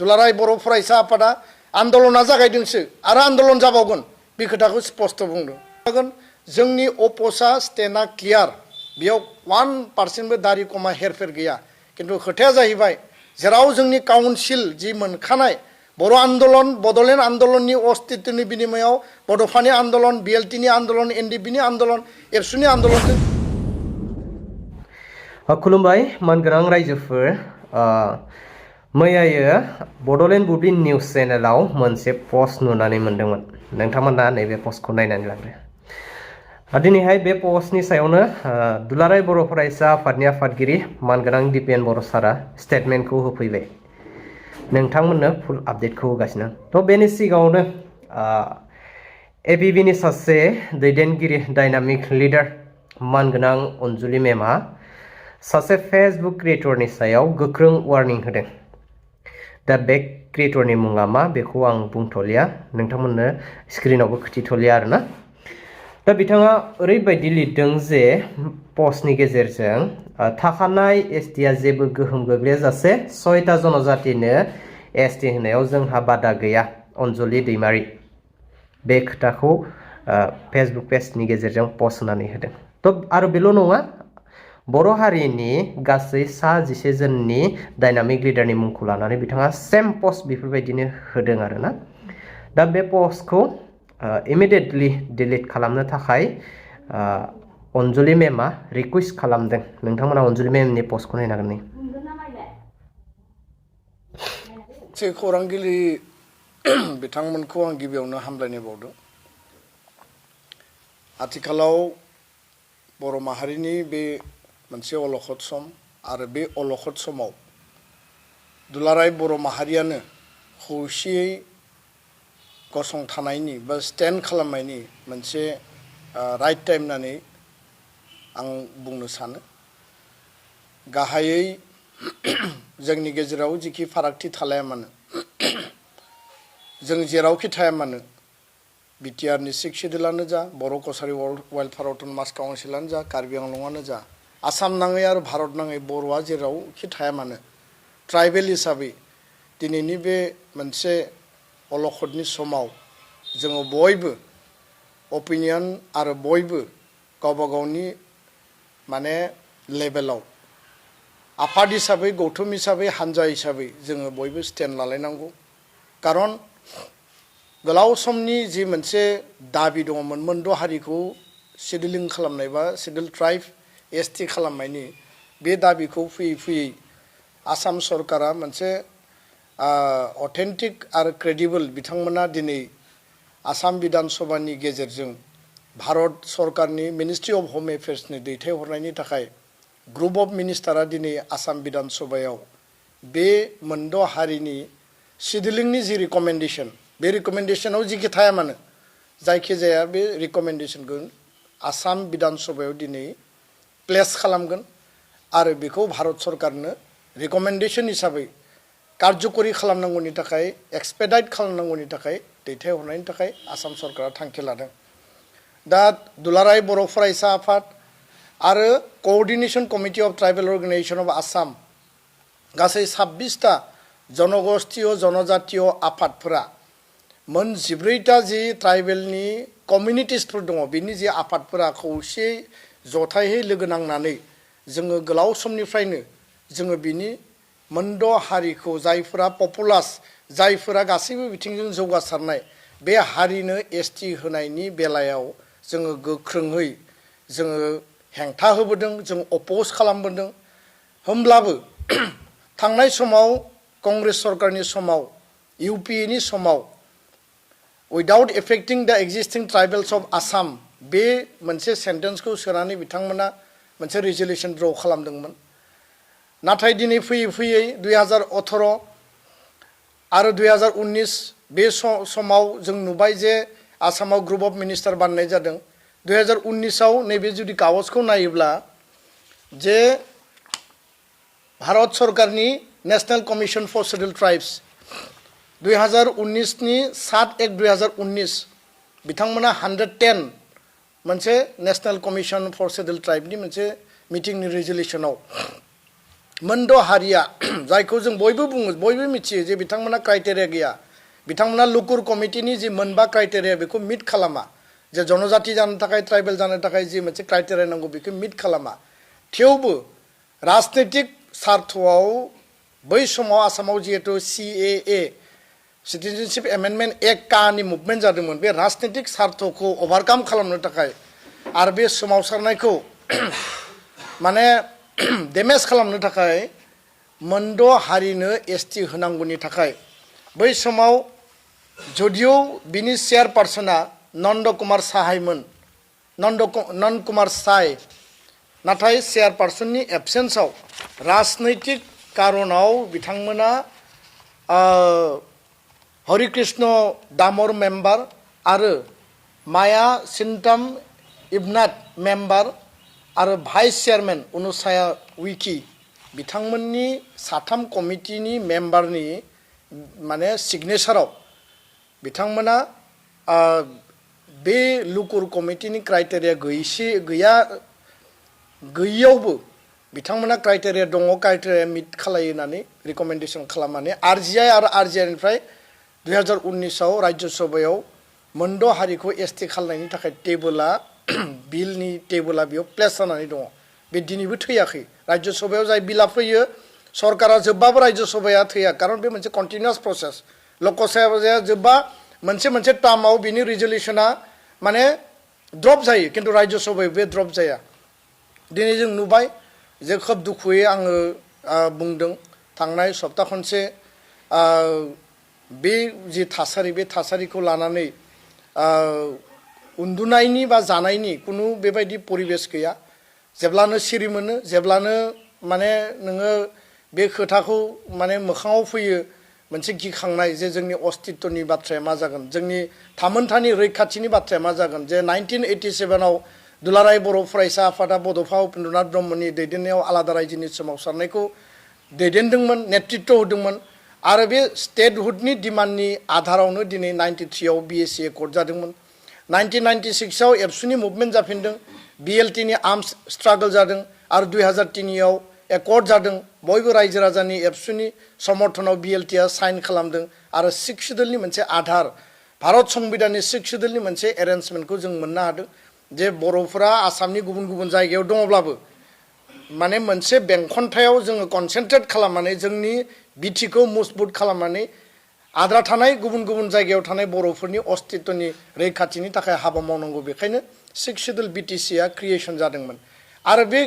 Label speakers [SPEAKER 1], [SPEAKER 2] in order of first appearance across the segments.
[SPEAKER 1] दुलाराय बर' फरायसा आफादा आन्दलना जागायदोंसो आरो आन्दलन जाबावगोन बे खोथाखौ स्पष्ट बुंदों जोंनि अप'सा स्टेना क्लियार बेयाव 1% बो दारि कमा हेरफेर गैया किन्तु खोथाया जाहैबाय जेराव जोंनि काउन्सिल जि मोनखानाय बर' आन्दलन बड'लेण्ड आन्दलननि अस्तित्वनि बिनिमयाव बड'फानि आन्दलन बिएलटिनि आन्दलन एनडिपिनि आन्दलन एबसुनि आन्दलनजों
[SPEAKER 2] खुलुमबाय मानगोनां रायजोफोर मैयायो बड'लेण्ड बुब्लि निउस चेनेलाव मोनसे पस्ट नुनानै मोनदोंमोन नोंथांमोना नैबे पस्टखौ नायनानै लाग्रो दिनैहाय बे पस्टनि सायावनो दुलाराय बर' फरायसा आफादनि आफादगिरि मानगोनां दिपेन बर' सारा स्टेटमेन्टखौ होफैबाय नोंथांमोननो फुल आपडेटखौ होगासिनो थ' बेनि सिगाङावनो एबिबिनि सासे दैदेनगिरि डायनामिक लिडार मानगोनां अनजुलि मेमआ सासे फेसबुक क्रिएटरनि सायाव गोख्रों वार्निं होदों दा बे क्रिएटरनि मुङा मा बेखौ आं बुंथ'लिया नोंथांमोननो स्क्रिनावबो खिथिथ'लिया आरोना दा बिथाङा ओरैबायदि लिरदों जे पस्टनि गेजेरजों थाखानाय एसटिआ जेबो गोहोम गोग्लैयाजासे 6टा जनजातिनो एसटि होनायाव जोंहा बादा गैया अनजलि दैमारी बे खोथाखौ फेसबुक पेजनि गेजेरजों पस्ट होनानै होदों थ' आरो बेल' नङा बर' हारिनि गासै 11 जननि डायनामिक लिडारनि मुंखौ लानानै बिथाङा सेम पस्ट बेफोरबायदिनो होदों आरोना दा बे पस्टखौ इमिडियेटलि डिलिट खालामनो थाखाय अनजुलि मेमआ रिक्वेस्ट खालामदों नोंथांमोना अनजुलि मेमनि पस्टखौ नायनो हागोन
[SPEAKER 1] नै खौरांगिरि बिथांमोनखौ आं गिबियावनो हामलायनाय बावदों आथिखालाव बर' माहारिनि बे मोनसे अलखद सम आरो बे अलखद समाव दुलाराय बर' माहारियानो खौसेयै गसंथानायनि बा स्टेन्ड खालामनायनि मोनसे राइट टाइम होननानै आं बुंनो सानो गाहायै जोंनि गेजेराव जिखि फारागथि थालाया मानो जों जेरावखि थाया मानो बिटिआरनि 6 सिडिउलानो जा बर' कसारि वेलफेयार अट'नमास काउन्सिलानो जा कार्बि आंलंआनो जा आसाम नाङै आरो भारत नाङै बर'आ जेरावखि थाया मानो ट्राइबेल हिसाबै दिनैनि बे मोनसे अलखदनि समाव जोङो बयबो अपिनियन आरो बयबो गावबा गावनि माने लेभेलाव आफाद हिसाबै गौथुम हिसाबै हानजा हिसाबै जोङो बयबो स्टेन्ड लालायनांगौ खारन गोलाव समनि जि मोनसे दाबि दङमोन मोनद' हारिखौ सिडिउलिं खालामनाय बा सिडिउल ट्राइब एसटि खालामनायनि बे दाबिखौ फैयै फैयै आसाम सरकारा मोनसे अथेन्टिक आरो क्रेडिबल बिथांमोना दिनै आसाम बिधान सभानि गेजेरजों भारत सरकारनि मिनिस्ट्रि अफ होम एफेयार्सनि दैथायहरनायनि थाखाय ग्रुप अफ मिनिस्टारा दिनै आसाम बिधान सभायाव बे मोनद' हारिनि सिडिउलिंनि जि रिकमेन्डेसन बे रिकमेन्डेसनाव जिखि थाया मानो जायखिजाया बे रिकमेन्डेसनखौ आसाम बिधान सभायाव दिनै प्लेस खालामगोन आरो बेखौ भारत सरकारनो रिकमेन्डेसन हिसाबै कार्यकरि खालामनांगौनि थाखाय एक्सपेडाइट खालामनांगौनि थाखाय दैथायहरनायनि थाखाय आसाम सरकारा थांखि लादों दा दुलाराय बर' फरायसा आफाद आरो coordination committee of tribal organisation of Assam गासै 26टा जनगोष्ठीय जनजातीय आफादफोरा मोन 14टा जि ट्राइबेलनि कमिउनिटिसफोर दङ बिनि जि आफादफोरा खौसेयै जथायै लोगो नांनानै जोङो गोलाव समनिफ्रायनो जोङो बिनि मोनद' हारिखौ जायफोरा पपुलास जायफोरा गासैबो बिथिंजों जौगासारनाय बे हारिनो एसटि होनायनि बेलायाव जोङो गोख्रोङै जोङो हेंथा होबोदों जों अपोज खालामबोदों होमब्लाबो थांनाय समाव कंग्रेस सरकारनि समाव इउपिएनि समाव उइदाउट एफेक्टिं द एक्जिस्टिं ट्राइबेल्स अफ आसाम बे मोनसे सेन्टेन्सखौ सोनानै बिथांमोना मोनसे रिजोल्युसन ड्र खालामदोंमोन नाथाय दिनै फैयै फैयै 2018 आरो 2019 बे समाव जों नुबाय जे आसामाव ग्रुप अफ मिनिस्टार बानायनाय जादों 2019 आव नैबे जुदि कागजखौ नायोब्ला जे भारत सरकारनि national commission for scheduled tribes 2019 नि 7 एक 2019 बिथांमोना 110 मोनसे नेशनेल कमिशन फर शेड्यूल्ड ट्राइबनि मोनसे मिटिंनि रिजोल्युसनाव मोनद' हारिया जायखौ जों बयबो बुङो बयबो मिथियो जे बिथांमोना क्राइटेरिया गैया बिथांमोना लुकुर कमिटिनि जि मोनबा क्राइटेरिया बेखौ मिट खालामा जे जनजाति जानो थाखाय ट्राइबेल जानो थाखाय जि मोनसे क्राइटेरिया नांगौ बेखौ मिट खालामा थेवबो राजनैतिक सार्थआव बै समाव आसामाव जिहेतु CAA सिटिजेनशिप एमेन्डमेन्ट एक्ट कानि मुभमेन्ट जादोंमोन बे राजनैतिक सार्थखौ ओभारकाम खालामनो थाखाय आरो बे सोमावसारनायखौ माने डेमेज खालामनो थाखाय मोनद' हारिनो ST होनांगौनि थाखाय बै समाव जदियो बिनि चेयारपार्सना नन्द कुमार साहायमोन नन्द कुमार साय नाथाय चेयारपार्सननि एबसेन्सआव राजनैतिक कारनाव बिथांमोना हरिकृष्ण दामर मेम्बार आरो माया सिन्ताम इबनाथ मेम्बार आरो भाइस चेयारमेन अनुसाया विकी बिथांमोननि साथाम कमिटिनि मेम्बारनि माने सिगनेचाराव बिथांमोना बे लुकुर कमिटिनि क्राइटेरिया गैयैयावबो बिथांमोना क्राइटेरिया दङ क्राइटेरिया मिट खालायो होननानै रिकमेन्डेसन खालामनानै RGI आरो RGIनिफ्राय 2019आव राज्य सभायाव मोनद' हारिखौ ST खालामनायनि थाखाय टेबोला बिलनि टेबोला बेयाव प्लेस जानानै दङ बे दिनैबो थैयाखै राज्य सभायाव जाय बिला फैयो सरकारा जोब्बाबो राज्य सभाया थैया खारन बे मोनसे कन्टिनिउस प्रसेस लकसभाया जोब्बा मोनसे टार्माव बिनि रिजल्युशना माने ड्रप जायो किन्तु राज्य सभायाव बे ड्रप जाया दिनै जों नुबाय जे खोब दुखुयै आङो बुंदों थांनाय सप्ता खनसे बे जि थासारि बे थासारिखौ लानानै उन्दुनायनि बा जानायनि कुनु बेबायदि परिबेस गैया जेब्लानो सिरि मोनो जेब्लानो माने नोङो बे खोथाखौ माने मोखाङाव फैयो मोनसे गिखांनाय जे जोंनि अस्तित्वनि बाथ्राया मा जागोन जोंनि थामोनथानि रैखाथिनि बाथ्राया मा जागोन जे 1987आव दुलाराय बर' फरायसा आफादा बड'फा उपेन्द्रनाथ ब्रह्मनि दैदेननायाव आलादा रायजोनि सोमावसारनायखौ दैदेनदोंमोन नेतृत्व होदोंमोन आरो बे स्टेटहुडनि डिमान्डनि आधारावनो दिनै 93आव BSc एकर्ड जादोंमोन 1996आव एबसुनि मुभमेन्ट जाफिनदों BLTनि आर्म्स स्ट्रागल जादों आरो 2003आव एकर्ड जादों बयबो रायजो राजानि एबसुनि समर्थनाव BLTआ साइन खालामदों आरो 6 सिडुलनि मोनसे आधार भारत संबिधाननि 6 सिडुलनि मोनसे एरेन्जमेन्टखौ जों मोननो हादों जे बर'फोरा आसामनि गुबुन गुबुन जायगायाव दङब्लाबो माने मोनसे बेंखनथायाव जोङो कनसेन्ट्रेट खालामनानै जोंनि बिटिखौ मजबुत खालामनानै आद्रा थानाय गुबुन गुबुन जायगायाव थानाय बर'फोरनि अस्तित्वनि रैखाथिनि थाखाय हाबा मावनांगौ बेखायनो 6 सिडुल BTCआ क्रिएशन जादोंमोन आरो बे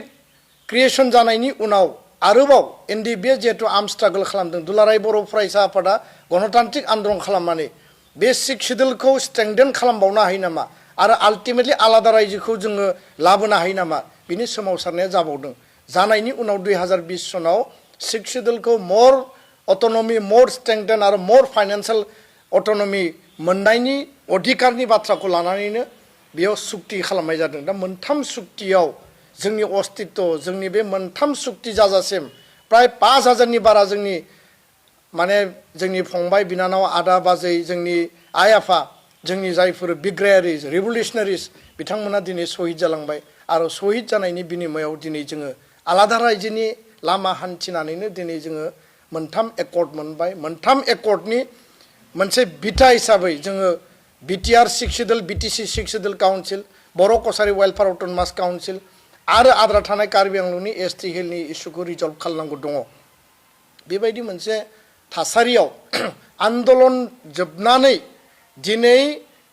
[SPEAKER 1] क्रिएशन जानायनि उनाव आरोबाव NDBआ जिहेतु आर्म स्ट्रागल खालामदों दुलाराय बर' फरायसा आफादा गणतान्त्रिक आन्दोलन खालामनानै बे 6 सिडुलखौ स्ट्रेंथेन खालामबावनो हायो नामा आरो आल्टिमेटलि आलादा रायजोखौ जोङो लाबोनो हायो नामा बिनि सोमावसारनाया जाबावदों जानायनि उनाव 2020 सनाव 6 सिडुलखौ मोर अटोनमी मोर स्ट्रेंथेन आरो मोर फाइनान्शियल अटोनमी मोननायनि अधिकारनि बाथ्राखौ लानानैनो बेयाव सुक्ति खालामनाय जादों दा मोनथाम सुक्तियाव जोंनि अस्तित्व जोंनि बे मोनथाम सुक्ति जाजासिम प्राय 5000नि बारा जोंनि माने जोंनि फंबाय बिनानाव आदा बाजै जोंनि आइ आफा जोंनि जायफोर बिग्रायारिस रिभलिउसनारिस बिथांमोना दिनै शहीद जालांबाय आरो शहीद जानायनि बिनिमयाव दिनै जोङो आलादा रायजोनि लामा हान्थिनानैनो दिनै जोङो मोनथाम एकर्ड मोनबाय मोनथाम एकर्डनि मोनसे बिथा हिसाबै जोङो BTR 6 schedule BTC 6 schedule council Bodo' Kachari welfare autonomous council आरो आद्रा थानाय कार्बि आंलंनि ST हिलनि इस्युखौ रिजल्भ खालामनांगौ दङ बेबायदि मोनसे थासारियाव आन्दोलन जोबनानै दिनै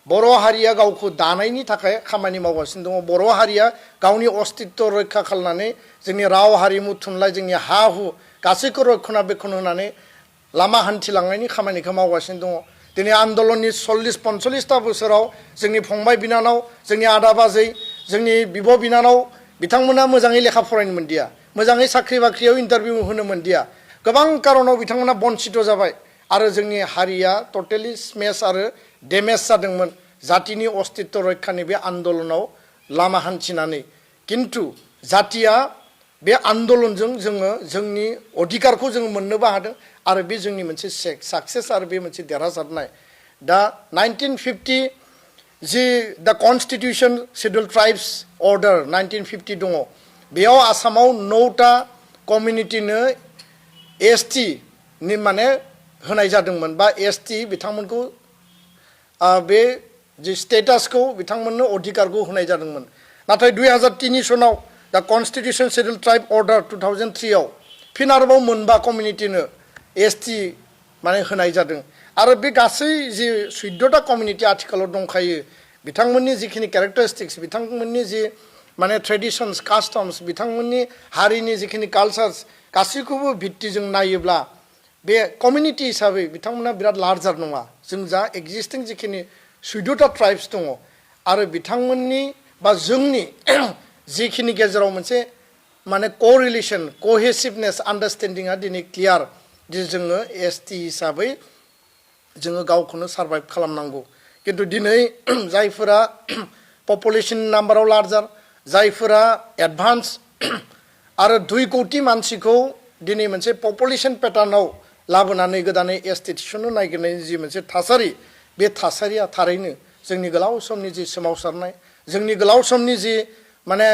[SPEAKER 1] बर' हारिया गावखौ दानायनि थाखाय खामानि मावगासिनो दङ बर' हारिया गावनि अस्तित्व रैखा खालामनानै जोंनि राव हारिमु थुनलाइ जोंनि हा हु गासैखौ रक्षणाबेक्षण होनानै लामा हान्थिलांनायनि खामानिखौ मावगासिनो दङ दिनै आन्दोलननि 40-45ता बोसोराव जोंनि फंबाय बिनानाव जोंनि आदा बाजै जोंनि बिब' बिनानाव बिथांमोना मोजाङै लेखा फरायनो मोनदिया मोजाङै साख्रि बाख्रियाव इन्टारभिउ होनो मोनदिया गोबां कारनाव बिथांमोना बन्चित जाबाय आरो जोंनि हारिया टटेलि स्मेश आरो डेमेज जादोंमोन जातिनि अस्तित्व रैखानि बे आन्दोलनाव लामा हान्थिनानै किन्तु जातिया बे आन्दोलनजों जोङो जोंनि अधिकारखौ जोङो मोननोबो हादों आरो बे जोंनि मोनसे साक्सेस आरो बे मोनसे देरहासारनाय दा 1950 जि दा कन्स्टिटिउसन शेड्युल ट्राइब्स अर्डार 1950 दङ बेयाव आसामाव 9टा कमिउनिटिनो एसटि नि माने होनाय जादोंमोन बा एसटि बिथांमोनखौ बे जे स्टेटासखौ बिथांमोननो अधिकारखौ होनाय जादोंमोन नाथाय 2003 सनाव दा कन्स्टिटिउशन शेड्यूल ट्राइब अर्डार 2003 आव फिन आरोबाव मोनबा कमिउनिटिनो एसटि माने होनाय जादों आरो बे गासै जे 14टा कमिउनिटि आथिखालाव दंखायो बिथांमोननि जिखिनि कैरेक्टारिस्टिक्स बिथांमोननि जे माने ट्रेडिशन्स कास्टम्स बिथांमोननि हारिनि जिखिनि कालचार्स गासैखौबो भित्तिजों नायोब्ला बे कमिउनिटि हिसाबै बिथांमोना बिराद लार्जार नङा जों जा एक्जिस्टिं जिखिनि 14टा ट्राइब्स दङ आरो बिथांमोननि बा जोंनि जिखिनि गेजेराव मोनसे माने कोरिलेशन कोहेसिवनेस आन्डारस्टेन्डिंआ दिनै क्लियार जे जोङो एसटि हिसाबै जोङो गावखौनो सार्भाइभ खालामनांगौ किन्तु दिनै जायफोरा पपुलेशन नाम्बाराव लार्जार जायफोरा एडभान्स आरो 2 कोटि मानसिखौ दिनै मोनसे पपुलेशन पेटार्नाव लाबोनानै गोदानै एसटि थिसननो नागिरनायनि जि मोनसे थासारि बे थासारिया थारैनो जोंनि गोलाव समनि जि सोमावसारनाय जोंनि गोलाव समनि जि माने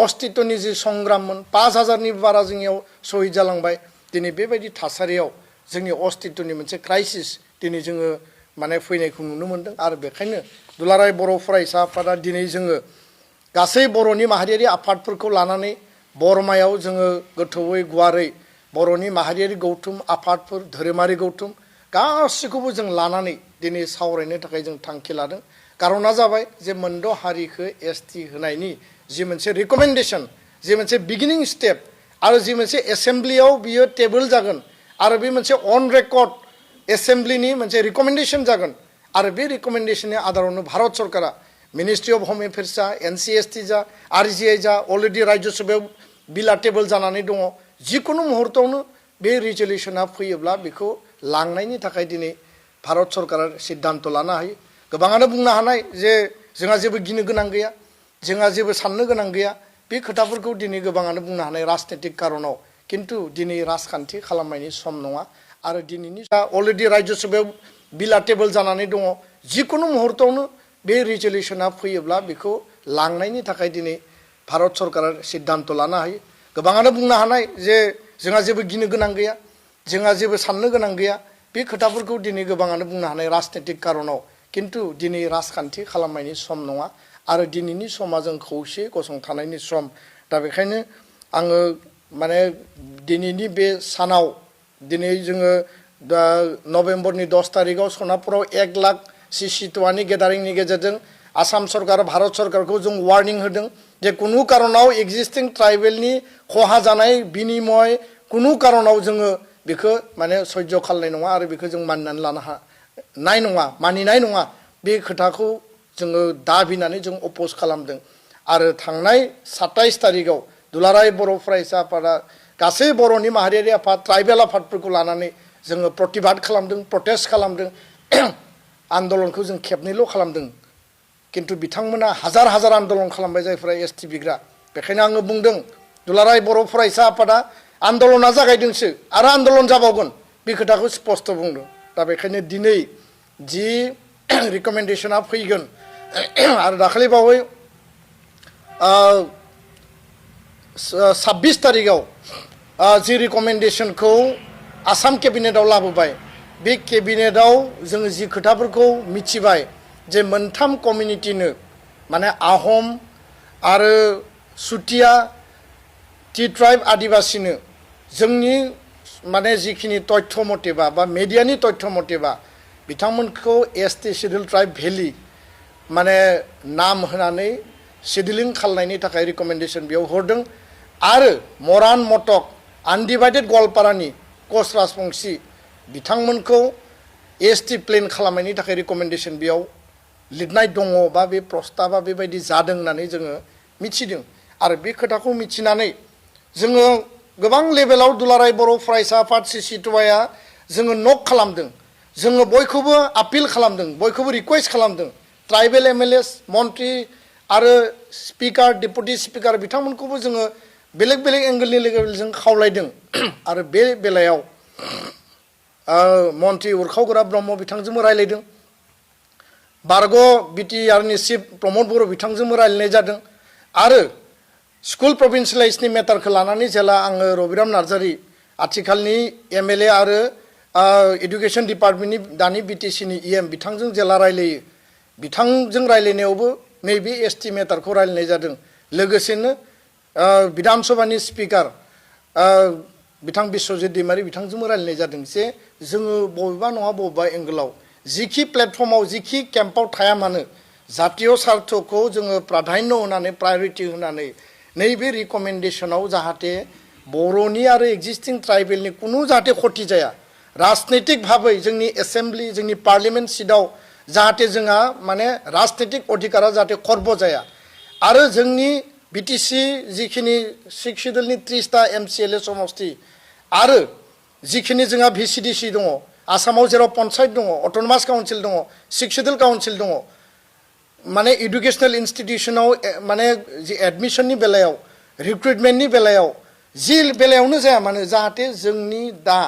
[SPEAKER 1] अस्तित्वनि जि संग्राममोन 5000 नि बारा जोंनियाव शहीद जालांबाय दिनै बेबायदि थासारियाव जोंनि अस्तित्वनि मोनसे क्राइसिस दिनै जोङो माने फैनायखौ नुनो मोनदों आरो बेखायनो दुलाराय बर' फरायसा आफादा दिनै जोङो गासै बर'नि माहारियारि आफादफोरखौ लानानै बरमायाव जोङो गोथौयै गुवारै बर'नि माहारियारि गौथुम आफादफोर धोरोमारि गौथुम गासैखौबो जों लानानै दिनै सावरायनो थाखाय जों थांखि लादों कारना जाबाय जे मोनद' हारिखौ एसटि होनायनि जि मोनसे रिकमेन्डेशन जि मोनसे बिगिनिं स्टेप आरो जि मोनसे एसेम्ब्लियाव बियो टेबोल जागोन आरो बे मोनसे अन रेकर्ड एसेम्ब्लिनि मोनसे रिकमेन्डेशन जागोन आरो बे रिकमेन्डेशननि आधारावनो भारत सरकारा मिनिस्ट्रि अफ होम एफेयार्स जा एनसिएसटि जा आरजिआइ जा अलरेडि राज्य सभायाव बिला टेबोल जानानै दङ जिकुनु मुहुर्तआवनो बे रिजलिउसना फैयोब्ला बेखौ लांनायनि थाखाय दिनै भारत सरकारा सिद्धान्त लानो हायो गोबाङानो बुंनो हानाय जे जोंहा जेबो गिनो गोनां गैया जोंहा जेबो साननो गोनां गैया बे खोथाफोरखौ दिनै गोबाङानो बुंनो हानाय राजनीतिक कारनाव किन्तु दिनै राजखान्थि खालामनायनि सम नङा आरो दिनैनि अलरेडि राज्य सभायाव बिला टेबोल जानानै दङ जिकुनु मुहुर्तआवनो बे रिजलिउसना फैयोब्ला बेखौ लांनायनि थाखाय दिनै भारत सरकारा सिद्धान्त लानो हायो गोबाङानो बुंनो हानाय जे जोंहा जेबो गिनो गोनां गैया जोंहा जेबो साननो गोनां गैया बे खोथाफोरखौ दिनै गोबाङानो बुंनो हानाय राजनीतिक कारनाव किन्तु दिनै राजखान्थि खालामनायनि सम नङा आरो दिनैनि समा जों खौसे गसंथानायनि सम दा बेखायनो आङो माने दिनैनि बे सानाव दिनै जोङो दा नभेम्बरनि 10 तारिखआव सनापुराव 1 लाख सिसिटवानि गेदारिंनि गेजेरजों आसाम सरकार भारत सरकारखौ जों वार्निं होदों जे कुनु कारनाव एक्जिस्टिं ट्राइबेलनि खहा जानाय बिनिमय कुनु कारनाव जोङो बेखौ माने सह्य खालामनाय नङा आरो बेखौ जों मानिनानै लानो हानाय नङा मानिनाय नङा बे खोथाखौ जोङो दाबिनानै जों अपोज खालामदों आरो थांनाय 27 तारिखआव दुलाराय बर' फरायसा आफादा गासै बर'नि माहारियारि आफाद ट्राइबेल आफादफोरखौ लानानै जोङो प्रतिबाद खालामदों प्रटेस्ट खालामदों आन्दलनखौ जों खेबनैल' खालामदों किन्तु बिथांमोना हाजार हाजार आन्दलन खालामबाय जायफोरा एसटि बिग्रा बेखायनो आङो बुंदों दुलाराय बर' फरायसा आफादा आन्दलना जागायदोंसो आरो आन्दलन जाबावगोन बे खोथाखौ स्पष्ट बुंदों दा बेखायनो दिनै जि रिकमेन्डेशना फैगोन आरो दाखालि बावै 26 तारिखआव जि रिकमेन्डेशनखौ आसाम केबिनेटआव लाबोबाय बे केबिनेटआव जोङो जि खोथाफोरखौ मिथिबाय जे मोनथाम कमिउनिटिनो माने आहम आरो सुतिया टि ट्राइब आदिबासिनो जोंनि माने जिखिनि तथ्य मतेबा बा मेडियानि तथ्य मतेबा बिथांमोनखौ एसटि शेड्यूल ट्राइब भेलि माने नाम होनानै शेड्यूलिं खालामनायनि थाखाय रिकमेन्डेशन बेयाव हरदों आरो मरान मटक आनडिभाइडेड गवालपारानि कच राजबंशी बिथांमोनखौ एसटि प्लेन खालामनायनि थाखाय रिकमेन्डेशन बेयाव लिरनाय दङ बा बे प्रस्ताबा बेबायदि जादों होननानै जोङो मिथिदों आरो बे खोथाखौ मिथिनानै जोङो गोबां लेभेलाव दुलाराय बर' फरायसा आफाद सिसिटवाया जोङो नक खालामदों जोङो बयखौबो आपिल खालामदों बयखौबो रिक्वेस्ट खालामदों ट्राइबेल एमएलएस मन्त्रि आरो स्पिकार डेपुटि स्पिकार बिथांमोनखौबो जोङो बेलेग बेलेग एंगेलनि लेभेलजों खावलायदों आरो बे बेलायाव मन्त्रि उरखावगोरा ब्रह्म बिथांजोंबो रायलायदों बारग' बिटिआरनि चिफ प्रमद बर' बिथांजोंबो रायलायनाय जादों आरो स्कुल प्रभिन्सियेलाइजनि मेटारखौ लानानै जेला आङो रबिराम नार्जारी आथिखालनि MLA आरो एडुकेशन डिपार्टमेन्टनि दानि BTCनि EM बिथांजों जेला रायलायो बिथांजों रायलायनायावबो नैबे ST मेटारखौ रायलायनाय जादों लोगोसेनो विधान सभानि स्पिकार बिथां बिश्वजित दैमारी बिथांजोंबो रायलायनाय जादों जे जोङो बबेबा नङा बबेबा एंगलाव जिखि प्लेटफर्माव जिखि केम्पाव थाया मानो जातीय स्वार्थखौ जोङो प्राधान्य होनानै प्रायोरिटी होनानै नैबे रिकमेन्डेशनाव जाहाथे बर'नि आरो एक्जिस्टिं ट्राइबेलनि कुनु जाहाथे खति जाया राजनैतिक भाबै जोंनि एसेम्बलि जोंनि पार्लियामेन्ट सिटआव जाहाथे जोंहा माने राजनैतिक अधिकारा जाहाथे खर्ब जाया आरो जोंनि BTC जिखिनि 6 शिड्यूलनि 30टा MCLA समष्टि आरो जिखिनि जोंहा VCDC दङ आसामाव जेराव पन्चायत दङ अट'नमास काउन्सिल दङ 6 शिड्यूल काउन्सिल दङ माने एडुकेशनल इन्स्टिट्यूशनाव माने जि एडमिशननि बेलायाव रिक्रुटमेन्टनि बेलायाव जि बेलायावनो जाया मानो जाहाथे जोंनि दा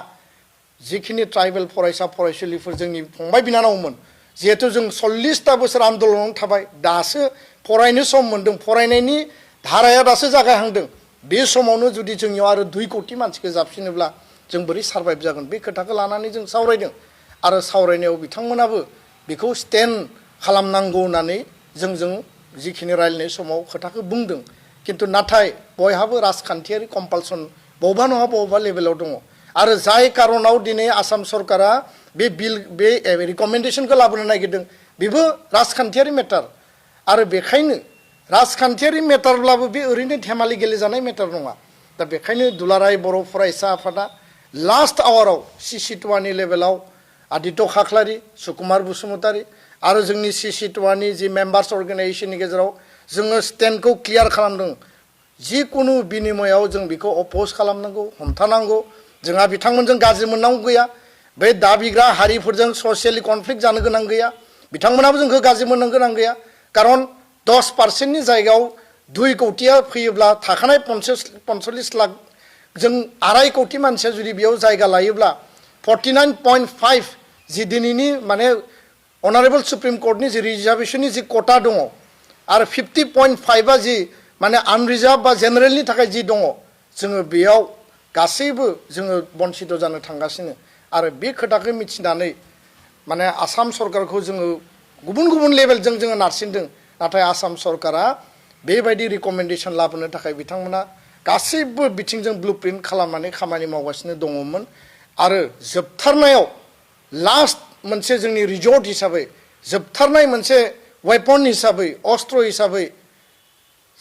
[SPEAKER 1] जिखिनि ट्राइबेल फरायसा फरायसुलिफोर जोंनि फंबाय बिनानावमोन जिहेतु जों 40टा बोसोर आन्दोलनाव थाबाय दासो फरायनो सम मोन्दों फरायनायनि धाराया दासो जागायहांदों बे समावनो जुदि जोंनियाव आरो 2 कोटि मानसिखौ जाबसिनोब्ला जों बोरै सारभाइभ जागोन बे खोथाखौ लानानै जों सावरायदों आरो सावरायनायाव बिथांमोनाबो बेखौ स्टेन्ड खालामनांगौ होननानै जोंजों जिखिनि रायलायनाय समाव खोथाखौ बुंदों किन्तु नाथाय बयहाबो राजखान्थियारि कम्पालसन बबेबा नङा बबेबा लेभेलाव दङ आरो जाय कारनाव दिनै आसाम सरकारा बे बिल बे रिकमेन्डेशनखौ लाबोनो नागिरदों बेबो राजखान्थियारि मेटार आरो बेखायनो राजखान्थियारि मेटारब्लाबो बे ओरैनो धेमालि गेलेजानाय मेटार नङा दा बेखायनो दुलाराय बर' फरायसा आफादा लास्ट आवाराव CC2नि लेभेलाव आदित्य खाख्लारि सुकुमार बसुमतारी आरो जोंनि CC2नि जि मेम्बार्स अर्गेनाइजेशननि गेजेराव जोङो स्टेन्डखौ क्लियार खालामदों जिकुनु बिनिमयाव जों बेखौ अपोज खालामनांगौ हमथानांगौ जोंहा बिथांमोनजों गाज्रि मोननांगौ गैया बे दाबिग्रा हारिफोरजों ससियेलि कनफ्लिक्ट जानो गोनां गैया बिथांमोनाबो जोंखौ गाज्रि मोननो गोनां गैया कारन 10% जायगायाव 2 कोटिया फैयोब्ला थाखानाय 45 लाख जों 2.5 कोटि मानसिया जुदि बेयाव जायगा लायोब्ला 49.5 जि दिनैनि माने अनारेबल सुप्रिम कोर्टनि जि रिजार्वेशननि जि कोटा दङ आरो 50.5 जि माने आनरिजार्भ बा जेनेरेलनि थाखाय जि दङ जोङो बेयाव गासैबो जोङो बन्सित जानो थांगासिनो आरो बे खोथाखौ मिथिनानै माने आसाम सरकारखौ जोङो गुबुन गुबुन लेभेलजों जोङो नारसिनदों नाथाय आसाम सरकारा बेबायदि रिकमेन्डेशन लाबोनो थाखाय बिथांमोना गासैबो बिथिंजों ब्लुप्रिन्ट खालामनानै खामानि मावगासिनो दङमोन आरो जोबथारनायाव लास्ट मोनसे जोंनि रिजर्ट हिसाबै जोबथारनाय मोनसे वेपन हिसाबै अस्त्र हिसाबै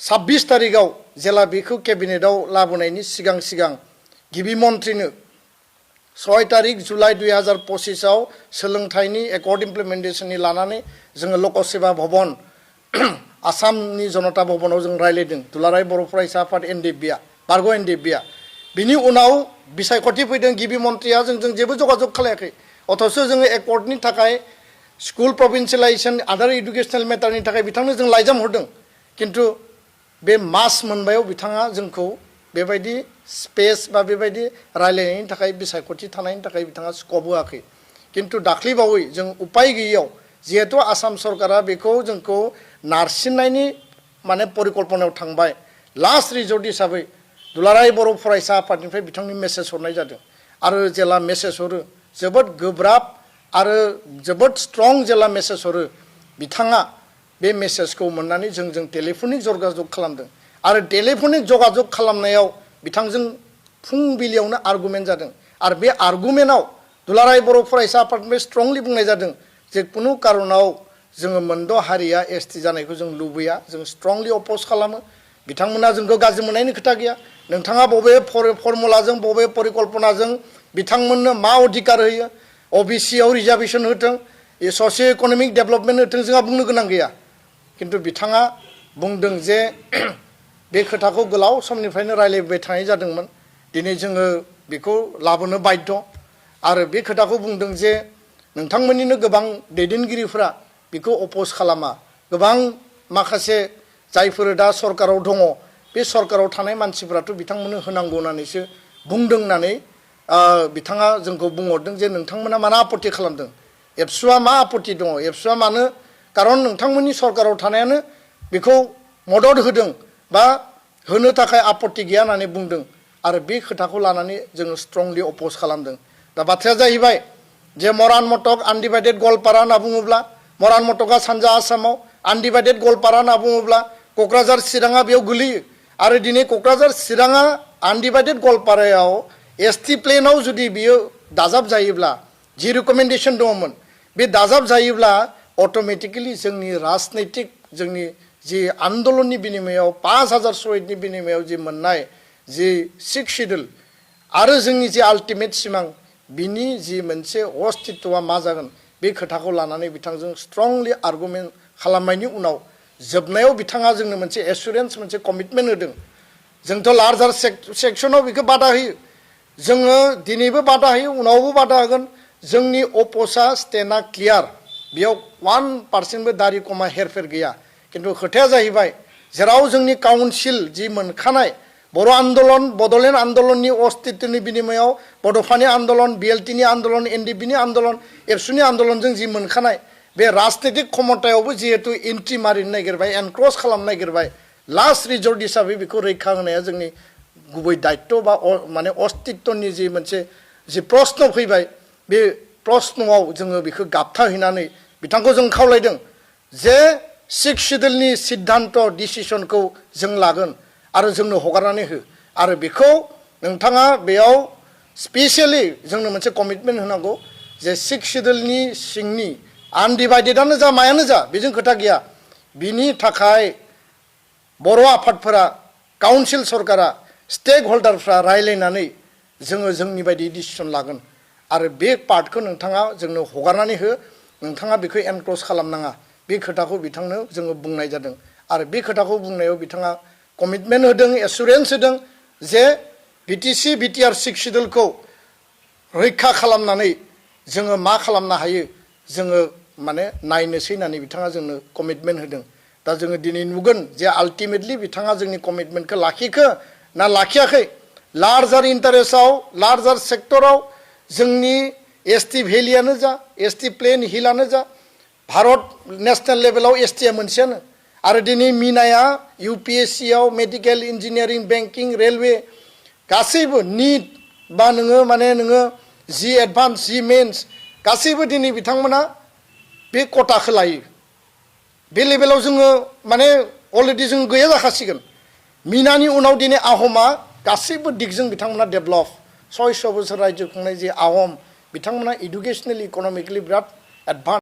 [SPEAKER 1] 26 तारिखआव जेला बेखौ केबिनेटआव लाबोनायनि सिगां सिगां गिबि मन्थ्रिनो 6 तारिख जुलाइ 2025 आव सोलोंथाइनि एकर्ड इमप्लिमेन्टेशननि लानानै जोङो लक सेवा भवन आसामनि जनता भवनाव जों रायलायदों दुलाराय बर' फरायसा आफाद NDBआ बारग' NDBआ बिनि उनाव बिसायख'थि फैदों गिबि मन्थ्रिया जोंजों जेबो जगाजग खालायाखै अथच जोङो एकर्डनि थाखाय स्कुल प्रभिन्सियेलाइजेशन आदार एडुकेशनेल मेटारनि थाखाय बिथांनो जों लाइजाम हरदों किन्तु बे मास मोनबायाव बिथाङा जोंखौ बेबायदि स्पेस बा बेबायदि रायलायनायनि थाखाय बिसायख'थि थानायनि थाखाय बिथाङा स्कप होआखै किन्तु दाख्लैबावै जों उपाय गैयैयाव जिहेतु आसाम सरकारा बेखौ जोंखौ नारसिननायनि माने परिकल्पनायाव थांबाय लास्ट रिजर्ट हिसाबै दुलाराय बर' फरायसा आफादनिफ्राय बिथांनि मेसेज हरनाय जादों आरो जेला मेसेज हरो जोबोद गोब्राब आरो जोबोद स्ट्रं जेला मेसेज हरो बिथाङा बे मेसेजखौ मोननानै जों टेलिफनिक जगाजग खालामदों आरो टेलिफनिक जगाजग खालामनायाव बिथांजों फुंबिलियावनो आर्गुमेन्ट जादों आरो बे आर्गुमेन्टआव दुलाराय बर' फरायसा आफादनिफ्राय स्ट्रंलि बुंनाय जादों जे कुनु कारनाव जोङो मोनद' हारिया ST जानायखौ जों लुबैया जों स्ट्रंलि अपोज खालामो बिथांमोना जोंखौ गाज्रि मोननायनि खोथा गैया नोंथाङा बबे फर्मुलाजों बबे परिकल्पनाजों बिथांमोननो मा अधिकार होयो OBCआव रिजार्वेशन होथों ससिय' इक'नमिक डेभेलपमेन्ट होथों जोंहा बुंनो गोनां गैया किन्तु बिथाङा बुंदों जे बे खोथाखौ गोलाव समनिफ्रायनो रायलायबाय थानाय जादोंमोन दिनै जोङो बेखौ लाबोनो बाध्य आरो बे खोथाखौ बुंदों जे नोंथांमोननिनो गोबां दैदेनगिरिफोरा बेखौ अपोज खालामा गोबां माखासे जायफोर दा सरकाराव दङ बे सरकाराव थानाय मानसिफोराथ' बिथांमोननो होनांगौ होननानैसो बुंदों होननानै बिथाङा जोंखौ बुंहरदों जे नोंथांमोना मानो आपत्ति खालामदों एबसुआ मा आपत्ति दङ एबसुआ मानो कारन नोंथांमोननि सरकाराव थानायानो बेखौ मदद होदों बा होनो थाखाय आपत्ति गैया होननानै बुंदों आरो बे खोथाखौ लानानै जोङो स्ट्रंलि अपोज खालामदों दा बाथ्राया जाहैबाय जे मरान मटक आनडिभाइडेड गवालपारा होनना बुङोब्ला मरान मटका सानजा आसामाव आनडिभाइडेड गवालपारा होनना बुङोब्ला क'क्राझार चिराङा बेयाव गोलैयो आरो दिनै क'क्राझार चिराङा आनडिभाइडेड गवालपारायाव एसटि प्लेनाव जुदि बियो दाजाब जायोब्ला जि रिकमेन्डेसन दङमोन बे दाजाब जायोब्ला अट'मेटिकेलि जोंनि राजनैतिक जोंनि जि आन्दलननि बिनिमयाव 5000 शहीदनि बिनिमयाव जि मोननाय जि 6 शिड्युल आरो जोंनि जि आल्टिमेट सिमां बिनि जि मोनसे अस्तित्वआ मा जागोन बे खोथाखौ लानानै बिथांजों स्ट्रंलि आर्गुमेन्ट खालामनायनि उनाव जोबनायाव बिथाङा जोंनो मोनसे एसुरेन्स मोनसे कमिटमेन्ट होदों जोंथ' लार्जार सेक्सनाव बेखौ बादा होयो जोङो दिनैबो बादा होयो उनावबो बादा होगोन जोंनि अपोजआ स्टेन्डआ क्लियार बेयाव 1% दारि कमा हेरफेर गैया किन्तु खोथाया जाहैबाय जेराव जोंनि काउन्सिल जि मोनखानाय बर' आन्दलन बड'लेण्ड आन्दलननि अस्तित्वनि बिनिमयाव बड'फानि आन्दलन बिएलटिनि आन्दलन एनडिपिनि आन्दलन एबसुनि आन्दलनजों जि मोनखानाय बे राजनैतिक क्षमतायावबो जिहेतु एन्ट्रि मारिनो नागिरबाय एनक्रस खालामनो नागिरबाय लास्ट रिजर्ट हिसाबै बेखौ रैखा होनाया जोंनि गुबै दायित्व बा माने अस्तित्वनि जि मोनसे जि प्रश्न फैबाय बे प्रश्नआव जोङो बेखौ गाबथा हैनानै बिथांखौ जों खावलायदों जे 6 शिड्युलनि सिद्धान्त डिसिसनखौ जों लागोन आरो जोंनो हगारनानै हो आरो बेखौ नोंथाङा बेयाव स्पेसियली जोंनो मोनसे कमिटमेन्ट होनांगौ जे 6 शिड्युलनि सिंनि आनडिभाइडेडआनो जा मायानो जा बेजों खोथा गैया बिनि थाखाय बर' आफादफोरा काउन्सिल सरकारा स्टेक हल्डारफ्रा रायलायनानै जोङो जोंनि बायदि डिसिसन लागोन आरो बे पार्टखौ नोंथाङा जोंनो हगारनानै हो नोंथाङा बेखौ एनक्ल'ज खालामनाङा बे खोथाखौ बिथांनो जोङो बुंनाय जादों आरो बे खोथाखौ बुंनायाव बिथाङा कमिटमेन्ट होदों एसुरेन्स होदों जे बिटिसि बिटिआर 6 शिड्युलखौ रैखा खालामनानै जोङो मा खालामनो हायो जोङो माने नायनोसै होननानै बिथाङा जोंनो कमिटमेन्ट होदों दा जोङो दिनै नुगोन जे आल्टिमेटलि बिथाङा जोंनि कमिटमेन्टखौ लाखिखो ना लाखियाखै लार्जार इन्टारेस्टआव लार्जार सेक्टराव जोंनि एसटि भेलियानो जा एसटि प्लेन हिलानो जा भारत नेशनेल लेभेलाव एसटिआ मोनसेयानो आरो दिनै मिनाया इउपिएससिआव मेडिकेल इन्जिनियारिं बेंकिं रेलवे गासैबो निट बा नोङो माने नोङो जि एडभान्स जि मेन्स गासैबो दिनै बिथांमोना बे कटाखौ लायो बे लेभेलाव जोङो माने अलरेडि जों गैया जाखासिगोन मिनानि उनाव दिनै आहमा गासैबो दिगजों बिथांमोना डेभेलप 600 बोसोर रायजो खुंनाय जे आहम बिथांमोना इडुकेसनेल इक'नमिकेलि बिराद एडभान्स